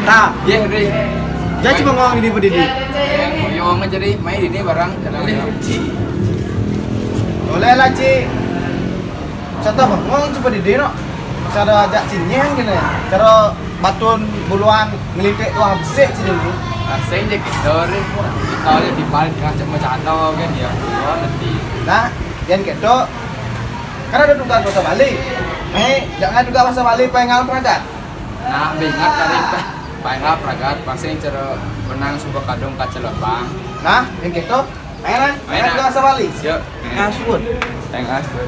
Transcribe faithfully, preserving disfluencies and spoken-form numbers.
Nah, yeh, Ri. Jangan cuma ngomong ini berdiri. Yo, ngomong jadi main ini barang. Boleh lah, Ci. Contoh, ngomong coba di dino. Cara ajak cinyen gini. Cara batun buluan ngelitik tuh besik sih dulu. Nah, saya cek gitu, Ri. Kita aja di balik ngajak macam kan ya. Oh, nanti. Nah, yang gitu. Karena ada tugas bahasa Bali. Eh, jangan juga bahasa Bali pengal pragat. Nah, bingat kali teh. Paling apa pragat, pasti cara menang sebuah kadung kaca lebang. Nah, yang gitu. Main lah. Main lah. Bahasa Bali. Yuk. Kasut. Yang asli.